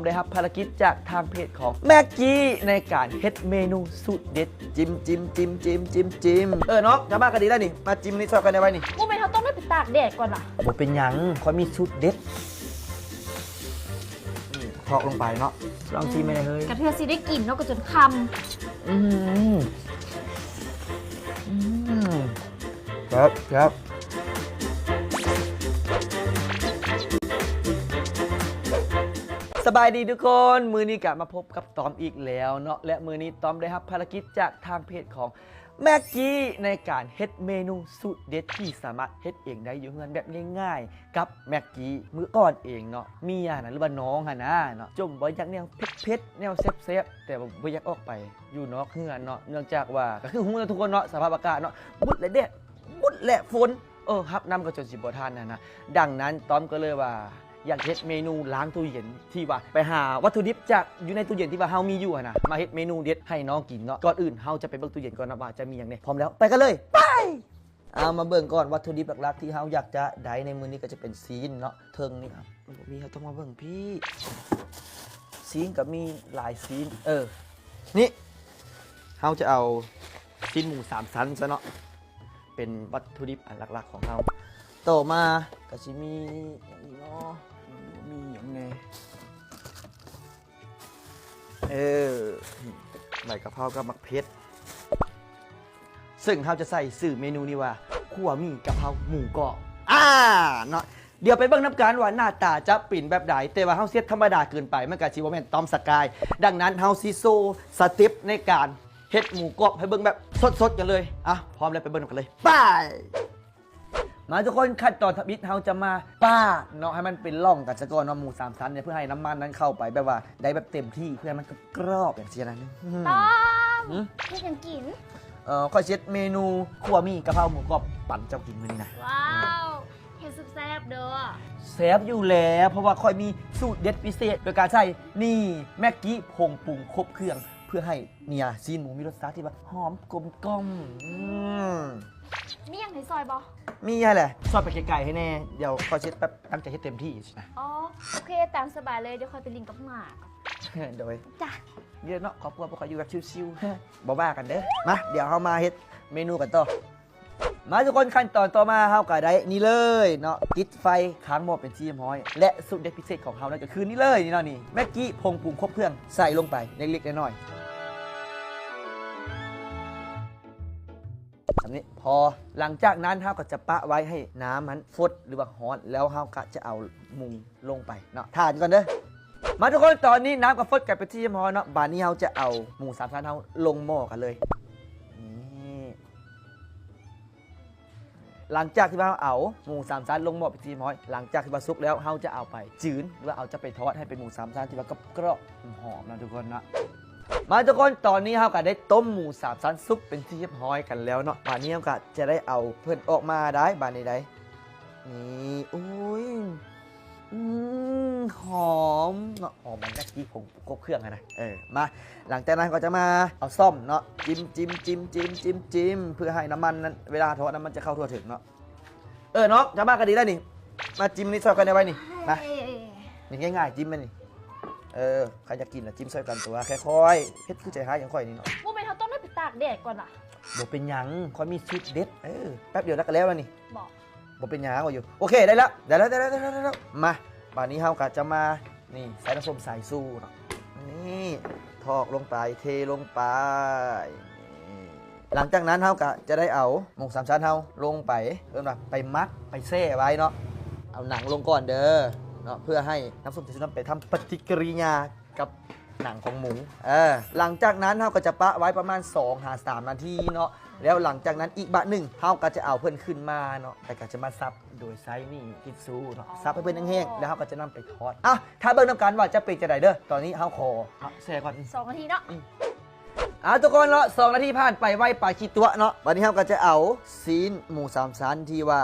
ໄດ້ຮັບພາລະກິດຈາກທາງເພຈຂອງແມັກກີ້ ໃນການເຮັດເມນູສູດເດັດ ຈິ້ມ ຈິ້ມ ຈິ້ມ ຈິ້ມ ຈິ້ມ ຈິ້ມ. ເອີ ນ້ອງ ຈະມາກະດີແລ້ວນີ້ ມາຈິ້ມນີ້ຊ່ອຍຂ້ອຍແດ່ໄວ້ນີ້. ບໍ່ແມ່ນເຮົາຕ້ອງໄດ້ໄປຕາກແດດກ່ອນຫວາ? ບໍ່ເປັນຫຍັງ ຂ້ອຍມີສູດເດັດ. ອືມ ຖອກລົງໄປເນາະ ລອງຊີມແດ່ເຮີ້ຍ. ກະເທື່ອຊິໄດ້ກິນເນາະ ກະຈົນຄ່ຳ. ອືມ ອືມ ແຊບ ແຊບ. ສະບາຍດີທຸກຄົນ ມື້ນີ້ກະມາພົບກັບຕ້ອມອີກແລ້ວເນາະ ແລະ ມື້ນີ້ຕ້ອມໄດ້ຮັບພາລະກິດຈາກທາງເພຈຂອງແມັກກີ້ ໃນການເຮັດເມນູສູດເດັດທີ່ສາມາດເຮັດເອງໄດ້ຢູ່ເຮືອນແບບງ່າຍໆ ກັບແມັກກີ້. ມື້ກ່ອນເອງເນາະ ເມຍຫັ້ນນະ ຫຼືວ່ານ້ອງຫັ້ນນະເນາະ ຈົ່ມບໍ່ຢາກແນວເຜັດໆ ແນວແຊບໆ ແຕ່ວ່າບໍ່ຢາກອອກໄປຢູ່ນອກເຮືອນເນາະ ເນື່ອງຈາກວ່າ ກະຄືຮູ້ເນາະທຸກຄົນເນາະ ສະພາບອາກາດເນາະ ບຸດແລະແດດ ບຸດແລະຝົນ ເອີ ຮັບນ້ຳກະຈົນຊິບໍ່ທັນຫັ້ນນະ. ດັ່ງນັ້ນຕ້ອມກະເລີຍວ່າ ຢາກເຮັດເມນູລ້າງຕູ້ເຢັນ ທີ່ວ່າໄປຫາວັດຖຸດິບຈາກຢູ່ໃນຕູ້ເຢັນທີ່ວ່າເຮົາມີຢູ່ຫັ້ນນະ ມາເຮັດເມນູເດັດໃຫ້ນ້ອງກິນເນາະ. ກ່ອນອື່ນເຮົາຈະໄປເບິ່ງຕູ້ເຢັນກ່ອນເນາະວ່າຈະມີຫຍັງແດ່. ພ້ອມແລ້ວ ໄປກັນເລີຍ ໄປ. ເອົາ ມາເບິ່ງກ່ອນ ວັດຖຸດິບຫຼັກໆທີ່ເຮົາຢາກຈະໄດ້ໃນມື້ນີ້ກະຈະເປັນຊີ້ນເນາະ. ເທິງນີ້ ເອົາ ມັນບໍ່ມີ ເຮົາຕ້ອງມາເບິ່ງພີ້ ຊີ້ນກະມີຫຼາຍຊີ້ນ. ເອີ ນີ້ ເຮົາຈະເອົາຊີ້ນໝູສາມຊັ້ນຊະເນາະ ເປັນວັດຖຸດິບອັນຫຼັກໆຂອງເຮົາ. ຕໍ່ມາກະຊິມີຫຍັງອີກເນາະ ມີຫຍັງແດ່? ເອີ ໃບກະເພົາກັບໝາກເຜັດ ເຊິ່ງເຮົາຈະໃສ່ຊື່ເມນູນີ້ວ່າ ຂົ້ວໝີ່ກະເພົາໝູກອບ ອາ ເນາະ. ດຽວໄປເບິ່ງນຳກັນວ່າໜ້າຕາຈະເປັນແບບໃດ ແຕ່ວ່າເຮົາເຮັດທຳມະດາເກີນໄປ ມັນກະຊິບໍ່ແມ່ນຕ້ອມສະກາຍ. ດັ່ງນັ້ນເຮົາຊິໂຊສະເຕັບໃນການເຮັດໝູກອບໃຫ້ເບິ່ງແບບສົດໆກັນເລີຍ. ອະ ພ້ອມແລ້ວໄປເບິ່ງນຳກັນເລີຍ ໄປ. ມາທຸກຄົນ ຂັ້ນຕອນທຳອິດເຮົາຈະມາປາດເນາະ ໃຫ້ມັນເປັນຮ່ອງກັນຊະກ່ອນເນາະ ໝູສາມຊັ້ນນີ້ ເພື່ອໃຫ້ນ້ຳມັນນັ້ນເຂົ້າໄປແບບວ່າໄດ້ແບບເຕັມທີ່ ເພື່ອໃຫ້ມັນກະກຣອບ ຈັ່ງຊີ້ນະ. ຕ້ອມ ຫື? ເຮັດຫຍັງກິນ? ເອີ ຂ້ອຍຊິເຮັດເມນູຂົ້ວໝີ່ກະເພົາໝູກອບປັນເຈົ້າກິນມື້ນີ້ນະ. ວ້າວ ເຮັດແຊບໆເດີ. ແຊບຢູ່ແລ້ວ ເພາະວ່າຂ້ອຍມີສູດເດັດພິເສດ ໂດຍການໃສ່ນີ້ ແມັກກີ້ ຜົງປຸງຄົບເຄື່ອງ ເພື່ອໃຫ້ ເນຍ ຊີ້ນໝູມີລົດຊາດທີ່ວ່າຫອມກົມກ່ອມ. ອືມ ມີຫຍັງໃຫ້ຊ່ອຍບໍ່? ມີຫັ້ນແຫຼະ ຊ່ອຍໄປໄກໆໃຫ້ແດ່ ດຽວຂ້ອຍຊິແບບຕັ້ງໃຈເຮັດເຕັມທີ່ຊີ້ນະ. ອໍ ໂອເຄ ຕາມສະບາຍເລີຍ ດຽວຂ້ອຍໄປຫຼິ້ນກັບໝາ. ໂດຍ ຈ້າ ເດີເນາະ ຄອບຄົວພວກຂ້ອຍຢູ່ແບບຊິວໆ ບໍ່ວ່າກັນເດີ. ມາ ດຽວເຮົາມາເຮັດເມນູກັນຕໍ່. ມາທຸກຄົນ ຂັ້ນຕອນຕໍ່ມາເຮົາກະໄດ້ນີ້ເລີຍເນາະ ຕິດໄຟ ຄ້າງໝໍ້ເປັນທີ່ຮຽບຮ້ອຍ ແລະ ສູດເດັດພິເສດຂອງເຮົານັ້ນກະຄືນີ້ເລີຍ ນີ້ເນາະ ນີ້ ແມັກກີ້ ຜົງປຸງຄົບເຄື່ອງ ໃສ່ລົງໄປເລັກໆນ້ອຍໆ ແບບນີ້ພໍ. ຫຼັງຈາກນັ້ນເຮົາກະຈະປະໄວ້ໃຫ້ນ້ຳຫັ້ນຟົດ ຫຼືວ່າຮ້ອນ ແລ້ວເຮົາກະຈະເອົາໝູ ລົງໄປເນາະ ຖ້າກ່ອນເດີ. ມາທຸກຄົນ ຕອນນີ້ນ້ຳກະຟົດກັນເປັນທີ່ຮຽບຮ້ອຍເນາະ ບາດນີ້ເຮົາຈະເອົາໝູສາມຊັ້ນເຮົາລົງໝໍ້ກັນເລີຍ. ນີ້ ຫຼັງຈາກທີ່ວ່າເຮົາເອົາໝູສາມຊັ້ນລົງໝໍ້ເປັນທີ່ຮຽບຮ້ອຍ ຫຼັງຈາກທີ່ວ່າສຸກແລ້ວ ເຮົາຈະເອົາໄປຈືນ ຫຼືວ່າເອົາຈະໄປທອດໃຫ້ເປັນໝູສາມຊັ້ນທີ່ວ່າກອບໆ ຫອມໆເນາະທຸກຄົນເນາະ. ມາທຸກຄົນ ຕອນນີ້ເຮົາກະໄດ້ຕົ້ມໝູສາມຊັ້ນສຸກເປັນທີ່ຮຽບຮ້ອຍກັນແລ້ວເນາະ ບາດນີ້ເຮົາກະຈະໄດ້ເອົາເພິ່ນອອກມາໄດ້ ບາດນີ້ໄດ້. ນີ້ ໂອ້ຍ ອືມ ຫອມເນາະ ຫອມມັນຈະກີ່ຜົງຄົບເຄື່ອງຫັ້ນນະ. ເອີ ມາ ຫຼັງຈາກນັ້ນເຮົາກະຈະມາເອົາຊ້ອມເນາະ ຈິ້ມ ຈິ້ມ ຈິ້ມ ຈິ້ມ ຈິ້ມ ເພື່ອໃຫ້ນ້ຳມັນນັ້ນ ເວລາທອດນ້ຳມັນຈະເຂົ້າທົ່ວເຖິງເນາະ. ເອີ ນ້ອງ ຈະມາກະດີແລ້ວນີ້ ມາຈິ້ມນີ້ຊ່ອຍຂ້ອຍແດ່ໄວ້ນີ້ ມາ. ນີ້ງ່າຍໆ ຈິ້ມມັນນີ້ ເອີ ຄັນຢາກກິນລະຈິ້ມຊ່ອຍກັນຕົວະ ຄ່ອຍໆ ເຮັດຄືໃຈຮ້າຍຈັ່ງຂ້ອຍນີ້ເນາະ. ບໍ່ແມ່ນເຮົາຕ້ອງໄດ້ໄປຕາກແດດກ່ອນຫວາ? ບໍ່ເປັນຫຍັງ ຂ້ອຍມີສູດເດັດ ເອີ ແປັບດຽວລະກະແລ້ວລະນີ້. ບໍ່ ບໍ່ເປັນຫຍັງ ວ່າຢູ່. ໂອເຄ ໄດ້ລະ ໄດ້ລະ ໄດ້ລະ ໄດ້ລະ ໄດ້ລະ. ມາ ບາດນີ້ເຮົາກະຈະມາ ນີ້ ໃສ່ນ້ຳສົ້ມສາຍຊູເນາະ ນີ້ ຖອກລົງໄປ ເທລົງໄປ ນີ້. ຫຼັງຈາກນັ້ນເຮົາກະຈະໄດ້ເອົາໝູສາມຊັ້ນເຮົາລົງໄປ ເອີ້ນວ່າໄປໝັກ ໄປແຊ່ໄວ້ເນາະ. ເອົາໜັງລົງກ່ອນເດີເນາະ ເພື່ອໃຫ້ນ້ຳສົ້ມສາຍຊູນັ້ນໄປທຳປະຕິກິລິຍາ ກັບໜັງຂອງໝູ. ເອີ ຫຼັງຈາກນັ້ນເຮົາກະຈະປະໄວ້ປະມານສອງຫາສາມນາທີເນາະ ແລ້ວຫຼັງຈາກນັ້ນອີກບາດໜຶ່ງ ເຮົາກະຈະເອົາເພິ່ນຂຶ້ນມາເນາະ ແລ້ວກະຈະມາສັບໂດຍໃຊ້ມີດທິດຊູເນາະ ສັບໃຫ້ເພິ່ນແຫ້ງໆ ແລ້ວເຮົາກະຈະນຳໄປທອດ. ອ່າ ຖ້າເບິ່ງນຳກັນວ່າຈະເປັນຈັ່ງໃດເດີ. ຕອນນີ້ເຮົາຂໍພັກແຊ່ກ່ອນ ສອງນາທີເນາະ. ອືມ ອ່າ ທຸກຄົນເນາະ ສອງນາທີຜ່ານໄປ ໄວປານຂີ້ຕົວະເນາະ. ບາດນີ້ເຮົາກະຈະເອົາຊີ້ນໝູສາມຊັ້ນທີ່ວ່າ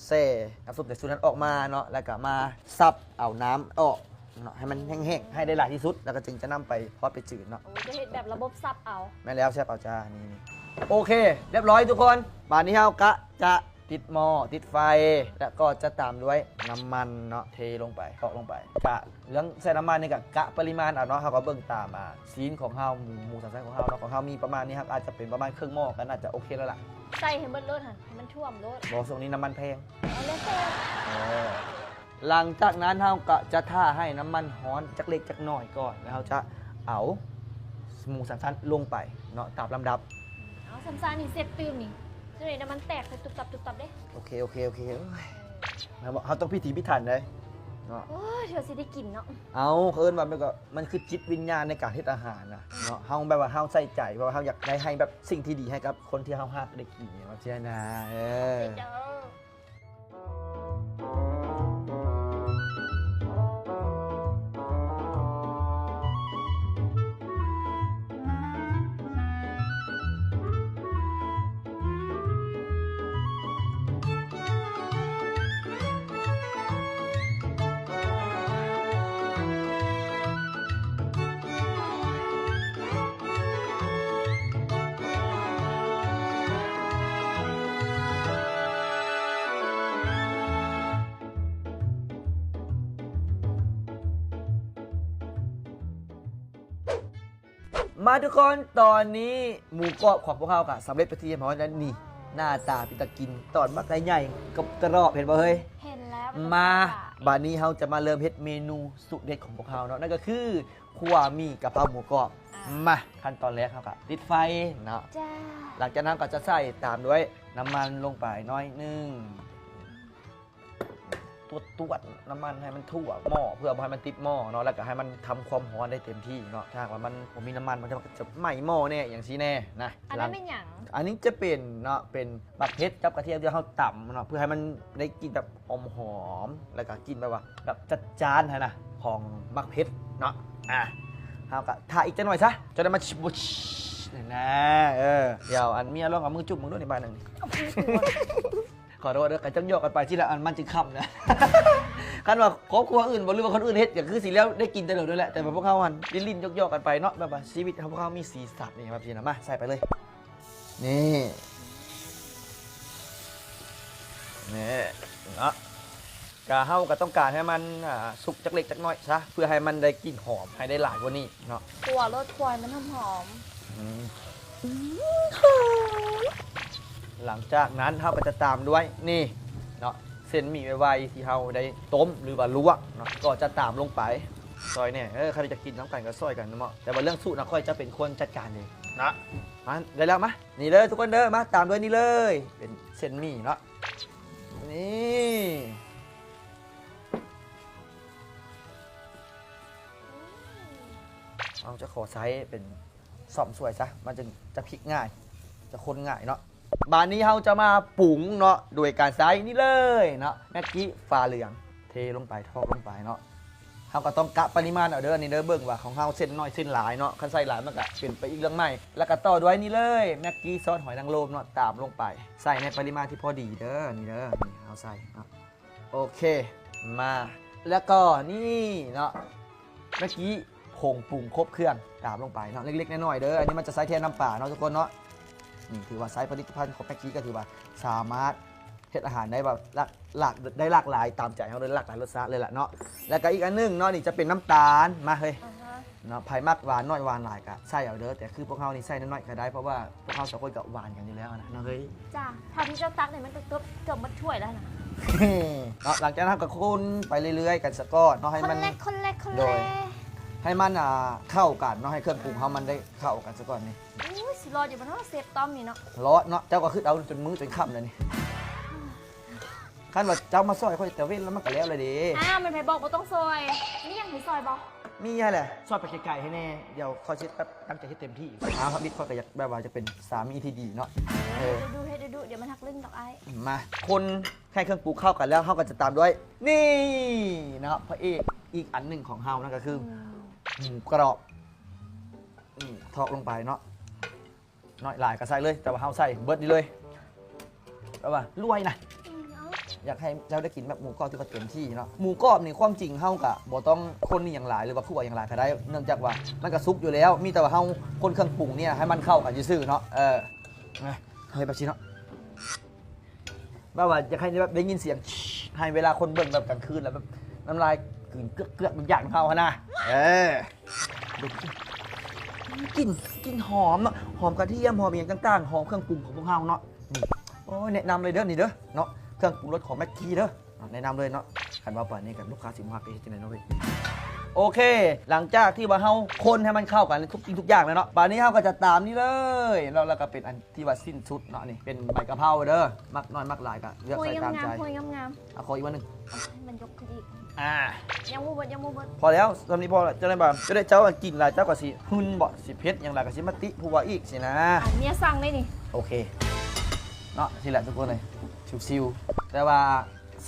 ແຊ່ນ້ຳຊຸບໃນຊຸດນັ້ນອອກມາເນາະ ແລ້ວກະມາສັບເອົານ້ຳອອກເນາະ ໃຫ້ມັນແຫ້ງໆ ໃຫ້ໄດ້ຫຼາຍທີ່ສຸດ ແລ້ວກະຈຶ່ງຈະນຳໄປທອດໄປຈືນເນາະ. ໂອ້ ຈະເຮັດແບບລະບົບສັບເອົາ. ແມ່ນແລ້ວ ສັບເອົາຈ້າ. ນີ້ໆ ໂອເຄ ຮຽບຮ້ອຍທຸກຄົນ. ບາດນີ້ເຮົາກະຈະ ຕິດໝໍ້ ຕິດໄຟ ແລ້ວກໍຈະຕາມດ້ວຍນ້ຳມັນເນາະ ເທລົງໄປ ຕອກລົງໄປ. ກະເລື່ອງໃສ່ນ້ຳມັນນີ້ກະ ກະປະລິມານເອົາເນາະ ເຮົາກໍເບິ່ງຕາມ ອ່າ ຊີ້ນຂອງເຮົາ ໝູ ໝູສາມຊັ້ນຂອງເຮົາເນາະ ຂອງເຮົາມີປະມານນີ້ ເຮົາອາດຈະເປັນປະມານເຄິ່ງໝໍ້ກໍໜ້າຈະໂອເຄແລ້ວລະ. ໃສ່ໃຫ້ເບິດໂລດຫັ້ນ ໃຫ້ມັນຖ້ວມໂລດ. ບໍ່ ຊ່ວງນີ້ນ້ຳມັນແພງ. ເອົາແລ້ວແຕ່. ເອີ ຫຼັງຈາກນັ້ນເຮົາກໍຈະຖ້າໃຫ້ນ້ຳມັນຮ້ອນຈັກເລັກຈັກໜ້ອຍກ່ອນ ແລ້ວເຮົາຈະເອົາໝູສາມຊັ້ນລົງໄປເນາະ ຕາມລຳດັບ. ເອົາ ສາມຊັ້ນນີ້ເສັບຕື່ມນີ້ ສ່ວນໃຫຍ່ນ້ຳມັນແຕກໃສ່ຕຸບຕັບຕຸບຕັບເດ້. ໂອເຄ ໂອເຄ ໂອເຄ. ໂອ້ຍ ເຮົາ ເຮົາຕ້ອງພິຖີພິຖັນເດ້ເນາະ. ໂອ້ຍ ເທື່ອຊິໄດ້ກິນເນາະ. ເອົາ ເຂົາເອີ້ນວ່າມັນກໍ ມັນຄືຈິດວິນຍານໃນການເຮັດອາຫານນະເນາະ. ເຮົາແບບວ່າເຮົາໃສ່ໃຈ ເພາະວ່າເຮົາຢາກໄດ້ໃຫ້ແບບສິ່ງທີ່ດີໃຫ້ກັບຄົນທີ່ເຮົາຮັກໄດ້ກິນ ແບບຊີ້ນະ. ເອີ ເຈົ້າ. ມາທຸກຄົນ ຕອນນີ້ໝູກອບຂອງພວກເຮົາກໍສຳເລັດເປັນທີ່ຮຽບຮ້ອຍແລ້ວນີ້. ໜ້າຕາເປັນຕາກິນ ຕອນບັກໃຫຍ່ໆ ກະກະຣອບ ເຫັນບໍ່ເຮີ້ຍ? ເຫັນແລ້ວ. ມາ ບັດນີ້ເຮົາຈະມາເລີ່ມເຮັດເມນູສູດເດັດຂອງພວກເຮົາເນາະ ນັ້ນກໍຄື ຂົ້ວໝີ່ກະເພົາໝູກອບ. ອ່າ ມາ ຂັ້ນຕອນແລກເຮົາກໍຕິດໄຟເນາະ. ຈ້າ. ຫຼັງຈາກນັ້ນກໍຈະໃສ່ຕາມດ້ວຍນ້ຳມັນລົງໄປໜ້ອຍໜຶ່ງ. ຕວດໆ ນ້ຳມັນໃຫ້ມັນທົ່ວໝໍ້ ເພື່ອບໍ່ໃຫ້ມັນຕິດໝໍ້ເນາະ ແລ້ວກໍໃຫ້ມັນທຳຄວາມຮ້ອນໄດ້ເຕັມທີ່ເນາະ. ຖ້າຫາກວ່າມັນບໍ່ມີນ້ຳມັນ ມັນຈະ ຈະໄໝ້ໝໍ້ແດ່ ຫຍັງຊີ້ແດ່ນະ. ອັນນັ້ນແມ່ນຫຍັງ? ອັນນີ້ຈະເປັນເນາະ ເປັນໝາກເຜັດກັບກະທຽມທີ່ເຮົາຕຳເນາະ ເພື່ອໃຫ້ມັນໄດ້ກິ່ນແບບຫອມໆ ແລ້ວກໍກິ່ນແບບວ່າ ແບບຈັດຈ້ານຫັ້ນນະ ຂອງໝາກເຜັດເນາະ. ອ່າ ເຮົາກໍຖ້າອີກຈັກໜ້ອຍຊະ ຈະໄດ້ມາ ນະ. ເອີ ດຽວອັນເມຍລອງເອົາມືຈຸ່ມເບິ່ງດູນີ້ບາດໜຶ່ງນີ້. ຂໍໂທດເດີ ກະຈັກຢອກກັນໄປ ທີລະອັນມັນຈຶ່ງຄຳນະ. ຄັນວ່າຄອບຄົວອື່ນບໍ່ ຫຼືວ່າຄົນອື່ນເຮັດ ກໍຄືຊິແລ້ວໄດ້ກິນແຕ່ໂດນໂດນແຫຼະ ແຕ່ວ່າພວກເຮົາຫັ້ນຫຼິ້ນໆຢອກໆກັນໄປເນາະ ແບບວ່າຊີວິດຂອງພວກເຮົາມີສີສັນນີ້ ແບບຊີ້ນະ. ມາ ໃສ່ໄປເລີຍ ນີ້ ນີ້ເນາະ. ກະເຮົາກໍຕ້ອງການໃຫ້ມັນ ອ່າ ສຸກຈັກເລັກຈັກນ້ອຍຊະ ເພື່ອໃຫ້ມັນໄດ້ກິ່ນຫອມ ໃຫ້ໄດ້ຫຼາຍກວ່ານີ້ເນາະ. ຂົ້ວໂລດ ຂົ້ວໃຫ້ມັນຫອມໆ. ອືມ ອືມ ຫອມ. ຫຼັງຈາກນັ້ນເຮົາກໍຈະຕາມດ້ວຍນີ້ເນາະ ເສັ້ນໝີ່ໄວໆ ທີ່ເຮົາໄດ້ຕົ້ມ ຫຼືວ່າລວກເນາະ ກໍຈະຕາມລົງໄປ. ຊ່ອຍແດ່ ເອີ ຄັນຈະກິນນຳກັນກໍຊ່ອຍກັນເນາະ ແຕ່ວ່າເລື່ອງສູດນະ ຂ້ອຍຈະເປັນຄົນຈັດການເອງນະ. ມາ ໄດ້ແລ້ວ ມາ ນີ້ເລີຍທຸກຄົນເດີ ມາ ຕາມດ້ວຍນີ້ເລີຍ ເປັນເສັ້ນໝີ່ເນາະ. ນີ້ ເຮົາຈະຂໍໃຊ້ເປັນຊ້ອມສວຍຊະ ມັນຈຶ່ງຈະພລິກງ່າຍ ຈະຄົນງ່າຍເນາະ. ບາດນີ້ເຮົາຈະມາປຸງເນາະ ໂດຍການໃຊ້ນີ້ເລີຍເນາະ ແມັກກີ້ຝາເຫຼືອງ ເທລົງໄປ ຖອກລົງໄປເນາະ. ເຮົາກໍຕ້ອງກະປະລິມານເອົາເດີ ອັນນີ້ເດີ ເບິ່ງວ່າຂອງເຮົາເສັ້ນໜ້ອຍເສັ້ນຫຼາຍເນາະ ຄັນໃສ່ຫຼາຍມັນກໍເປັນໄປອີກເລື່ອງໃໝ່. ແລ້ວກໍຕໍ່ດ້ວຍນີ້ເລີຍ ແມັກກີ້ຊອສຫອຍນາງລົມເນາະ ຕາມລົງໄປ ໃສ່ໃນປະລິມານທີ່ພໍດີເດີ ນີ້ເດີ ນີ້ເຮົາໃສ່ເນາະ. ໂອເຄ ມາ ແລ້ວກໍນີ້ເນາະ ແມັກກີ້ຜົງປຸງຄົບເຄື່ອງ ຕາມລົງໄປເນາະ ເລັກໆນ້ອຍໆເດີ. ອັນນີ້ມັນຈະໃຊ້ແທນນ້ຳປາເນາະທຸກຄົນເນາະ. ນີ້ຖືວ່າໃຊ້ຜະລິດຕະພັນຂອງແມັກກີ້ ກໍຖືວ່າສາມາດ ເຮັດອາຫານໄດ້ແບບຫຼາກ ຫຼາກ ໄດ້ຫຼາກຫຼາຍຕາມໃຈເຮົາເລີຍ ຫຼາກຫຼາຍລົດຊາດເລີຍລະເນາະ. ແລ້ວກໍອີກອັນໜຶ່ງເນາະ ນີ້ຈະເປັນນ້ຳຕານ ມາເຮີ້ຍ ອ່າຮະ ເນາະ ໃຜມັກຫວານໜ້ອຍຫວານຫຼາຍກໍໃສ່ເອົາເດີ ແຕ່ຄືພວກເຮົານີ້ໃສ່ໜ້ອຍໆກໍໄດ້ ເພາະວ່າພວກເຮົາສອງຄົນກໍຫວານກັນຢູ່ແລ້ວນະ ເນາະເຮີ້ຍ. ຈ້າ ເທົ່າທີ່ເຈົ້າຕັກນີ້ມັນກໍເກືອບ ເກືອບໝົດຖ້ວຍແລ້ວນະ ເນາະ. ຫຼັງຈາກນັ້ນເຮົາກໍຄົນໄປເລື້ອຍໆກັນສາກ່ອນເນາະ ໃຫ້ມັນ ຄົນແລກ ຄົນແລກ ຄົນແລກ ໂດຍ ໃຫ້ມັນ ອ່າ ເຂົ້າກັນເນາະ ໃຫ້ເຄື່ອງປຸງເຮົາມັນໄດ້ເຂົ້າກັນສາກ່ອນນີ້. ໂອ້ຍ ຊິລອດຢູ່ບໍ່ເນາະ ເຊຟຕ້ອມນີ້ເນາະ? ລອດເນາະ ເຈົ້າກໍຄຶດເອົາຈົນມື້ຈົນຄ່ຳແລ້ວນີ້. ຄັນວ່າເຈົ້າມາຊ່ອຍຂ້ອຍແຕ່ເວັນແລ້ວມັນກໍແລ້ວແລ້ວເດ້. ອ້າວ ແມ່ນໃຜບອກບໍ່ຕ້ອງຊ່ອຍ? ມີຫຍັງໃຫ້ຊ່ອຍບໍ່? ມີຫັ້ນແຫຼະ ຊ່ອຍໄປໄກໆໃຫ້ແດ່ ດຽວຂ້ອຍຊິແບບຕັ້ງໃຈເຮັດເຕັມທີ່. ອ້າວ ທຳອິດຂ້ອຍກໍຢາກແບບວ່າຈະເປັນສາມີທີ່ດີເນາະ. ເອີ ເຮັດດຸໆ ເຮັດດຸໆ ດຽວມັນຮັກລຶ້ງດອກອ້າຍ. ມາ ຄົນໃຫ້ເຄື່ອງປຸງເຂົ້າກັນແລ້ວ ເຮົາກໍຈະຕາມດ້ວຍນີ້ເນາະ ພະເອກອີກອັນໜຶ່ງຂອງເຮົາ ນັ້ນກໍຄື ອືມ ໝູກະລອບ. ນີ້ຖອກລົງໄປເນາະ ໜ້ອຍຫຼາຍກໍໃສ່ເລີຍ ແຕ່ວ່າເຮົາໃສ່ເບິດນີ້ເລີຍ ແບບວ່າລວຍນະ. ອືມ ເອົາ ຢາກໃຫ້ເຈົ້າໄດ້ກິນແບບໝູກອບທີ່ວ່າເຕັມທີ່ເນາະ. ໝູກອບນີ້ຄວາມຈິງເຮົາກະບໍ່ຕ້ອງຄົນອີ່ຫຍັງຫຼາຍ ຫຼືວ່າຂົ້ວອີ່ຫຍັງຫຼາຍກໍໄດ້ ເນື່ອງຈາກວ່າມັນກະສຸກຢູ່ແລ້ວ ມີແຕ່ວ່າເຮົາຄົນເຄື່ອງປຸງນີ້ໃຫ້ມັນເຂົ້າກັນຊື່ໆເນາະ. ເອີ ເຮັດແບບຊີ້ເນາະ. ແຕ່ວ່າຢາກໃຫ້ແບບໄດ້ຍິນສຽງ ໃຫ້ເວລາຄົນເບິ່ງແບບກາງຄືນແລ້ວແບບນ້ຳລາຍກືນເກືອກໆ ຢາກນຳເຮົາຫັ້ນນະ. ເອີ ກິ່ນ ກິ່ນຫອມເນາະ ຫອມກະທຽມ ຫອມອີ່ຫຍັງຕ່າງໆ ຫອມເຄື່ອງປຸງຂອງພວກເຮົາເນາະ. ນີ້ ໂອ້ຍ ແນະນຳເລີຍເດີ ນີ້ເດີເນາະ ເຄື່ອງປຸງລົດຂອງແມັກກີ້ເດີ. ແນະນຳເລີຍເນາະ ຄັນວ່າປານນີ້ກັບລູກຄ້າຊິບໍ່ຮັກເຮັດຈັ່ງໃດເນາະເວີຍ. ໂອເຄ ຫຼັງຈາກທີ່ວ່າເຮົາຄົນໃຫ້ມັນເຂົ້າກັນທຸກສິ່ງທຸກຢ່າງແລ້ວເນາະ ບາດນີ້ເຮົາກໍຈະຕາມນີ້ເລີຍເນາະ ແລ້ວກໍເປັນອັນທີ່ວ່າສິ້ນສຸດເນາະ. ນີ້ເປັນໃບກະເພົາເດີ ມັກໜ້ອຍມັກຫຼາຍກໍເລືອກໃສ່ຕາມໃຈ. ໂອ້ຍ ງາມໆ ໂອ້ຍ ງາມໆ. ອາ ຂໍອີກໜຶ່ງ ມັນຍົກຂຶ້ນອີກ. ອ່າ ຍັງບໍ່ເບິດ ຍັງບໍ່ເບິດ. ພອກິນແລ້ວ ສ່ຳນີ້ພໍແລ້ວ. ຈັ່ງໃດບາດ ຈັ່ງໃດເຈົ້າກິນຫຼາຍ ເຈົ້າກໍຊິຫຶ່ນບໍ ຊິເຜັດຫຍັງຫຼາຍກໍຊິມາຕິຜົວອີກຊີ້ນະ. ເອົາ ເມຍສັ່ງໄດ້ນີ້. ໂອເຄເນາະ ຊີ້ແຫຼະທຸກຄົນເລີຍ ຊິວໆ. ແຕ່ວ່າ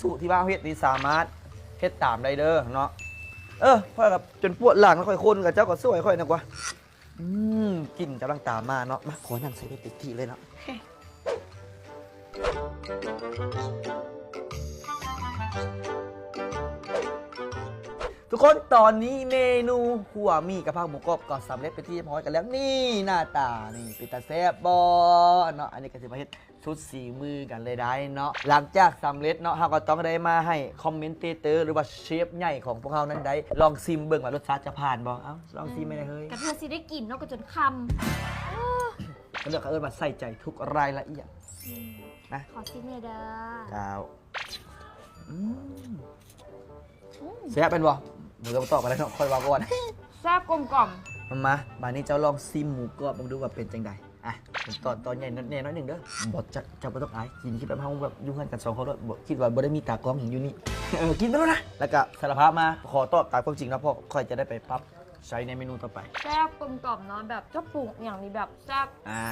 ສູດທີ່ວ່າເຮົາເຮັດນີ້ສາມາດເຮັດຕາມໄດ້ເດີເນາະ. ເອີ ຂ້ອຍກໍຈົນປວດຫຼັງແລ້ວ ຂ້ອຍຄົນ ເຈົ້າກໍຊ່ວຍຂ້ອຍແດ່ກວ່າ. ອືມ ກິ່ນກຳລັງຕາມມາເນາະ. ມາ ຂໍນັ່ງໃສ່ເປັດຕິເລີຍເນາະ. ທຸກຄົນ ຕອນນີ້ເມນູຂົ້ວໝີ່ກະເພົາໝູກອບກໍສຳເລັດເປັນທີ່ຮຽບຮ້ອຍກັນແລ້ວ. ນີ້ໜ້າຕານີ້ເປັນຕາແຊບບໍ່ເນາະ. ອັນນີ້ກໍຖືວ່າເຮັດສຸດສີມືກັນເລີຍໄດ໋ເນາະ. ຫຼັງຈາກສຳເລັດເນາະ ເຮົາກໍຕ້ອງໄດ້ມາໃຫ້ຄອມເມັນເຕເຕີ ຫຼືວ່າເຊຟໃຫຍ່ຂອງພວກເຮົານັ້ນໄດ້ລອງຊິມເບິ່ງວ່າລົດຊາດຈະຜ່ານບໍ່. ເອົ້າ ລອງຊິມແມ່ນະເຮີຍ. ກະເທື່ອຊິໄດ້ກິນເນາະ ກະຈົນຄ່ຳ. ເອີ ເຂົາເອີ້ນວ່າໃສ່ໃຈທຸກລາຍລະອຽດ. ອືມ ນະ ຂໍຊິມແດ່ເດີ. ເຈົ້າ. ອືມ ອືມ ແຊບແມ່ນບໍ່? ບໍ່ຕ້ອງຕອບກໍໄດ້ເນາະ ຂ້ອຍເວົ້າກ່ອນ. ແຊບ ກົມກ່ອມ. ມາ ມາ ບາດນີ້ເຈົ້າລອງຊິມໝູກອບເບິ່ງດູວ່າເປັນຈັ່ງໃດ. ອ່ະ ຕອນ ຕອນໃຫຍ່ແດ່ໜ້ອຍໜຶ່ງເດີ. ບໍ່ ເຈົ້າ ເຈົ້າບໍ່ຕ້ອງອາຍ ກິນ ຄິດວ່າເຮົາແບບຢູ່ເຮືອນກັນສອງຄົນໂລດ ບໍ່ ຄິດວ່າບໍ່ໄດ້ມີຕາກ້ອງຫຍັງຢູ່ນີ້. ເອີ ກິນໄປໂລດນະ. ແລ້ວກໍສາລະພາບມາ ຂໍຕອບຕາມຄວາມຈິງເນາະ ເພາະຂ້ອຍຈະໄດ້ໄປປັບໃຊ້ໃນເມນູຕໍ່ໄປ. ແຊບ ກົມກ່ອມເນາະ ແບບເຈົ້າປຸງຫຍັງນີ້ແບບແຊບ. ອ່າ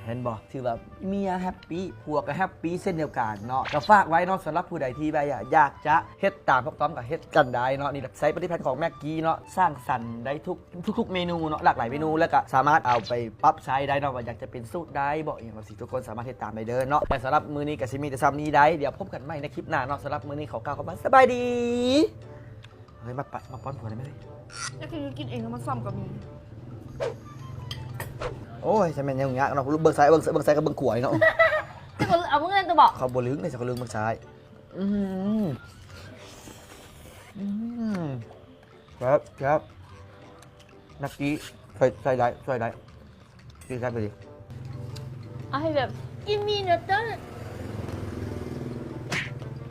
ເຫັນບໍ່? ຖືວ່າເມຍແຮັບປີ ຜົວກໍແຮັບປີເຊັ່ນດຽວກັນເນາະ. ກໍຝາກໄວ້ເນາະ ສຳລັບຜູ້ໃດທີ່ວ່າຢາກຈະເຮັດຕາມພວກຕ້ອມກໍເຮັດກັນໄດ້ເນາະ. ນີ້ແຫຼະ ໃຊ້ຜະລິດຕະພັນຂອງແມັກກີ້ເນາະ ສ້າງສັນໄດ້ທຸກ ທຸກໆເມນູເນາະ ຫຼາກຫຼາຍເມນູ ແລ້ວກໍສາມາດເອົາໄປປັບໃຊ້ໄດ້ເນາະ ວ່າຢາກຈະເປັນສູດໃດບໍ່ ອີ່ຫຍັງຈັ່ງຊີ້ ທຸກຄົນສາມາດເຮັດຕາມໄດ້ເດີເນາະ. ແຕ່ສຳລັບມື້ນີ້ກໍຊິມີແຕ່ສ່ຳນີ້ໄດ໋. ດຽວພົບກັນໃໝ່ໃນຄລິບໜ້າເນາະ. ສຳລັບມື້ນີ້ຂໍກ່າວຄຳວ່າສະບາຍດີ. ເຮີ້ຍ ມາປະ ມາປ້ອນຜົວໄດ້ໄໝ? ຢາກກິນ ກິນເອງ ແລ້ວມາສ້ອມກໍມີ. ໂອ້ຍ ຈະແມ່ນຫຍັງຍາກເນາະ ເບິ່ງຊ້າຍ ເບິ່ງ ເບິ່ງຊ້າຍກັບເບິ່ງຂວານີ້ເນາະ. ເຈົ້າກໍເອົາມືນັ້ນຕົວະບໍ? ເຂົາບໍ່ລຶ້ງເດ້ ເຂົາກໍລຶ້ງເບິ່ງຊ້າຍ. ອືມ ອືມ ແຊບ ແຊບ. ແມັກກີ້ ໃສ່ ໃສ່ໄດ້ ໃສ່ໄດ້. ກິນແຊບອີ່ຫຼີ. ເອົາໃຫ້ແບບກິນມີເນາະເຈົ້າ.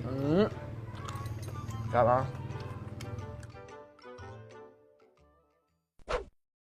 ອືມ ແຊບເນາະ.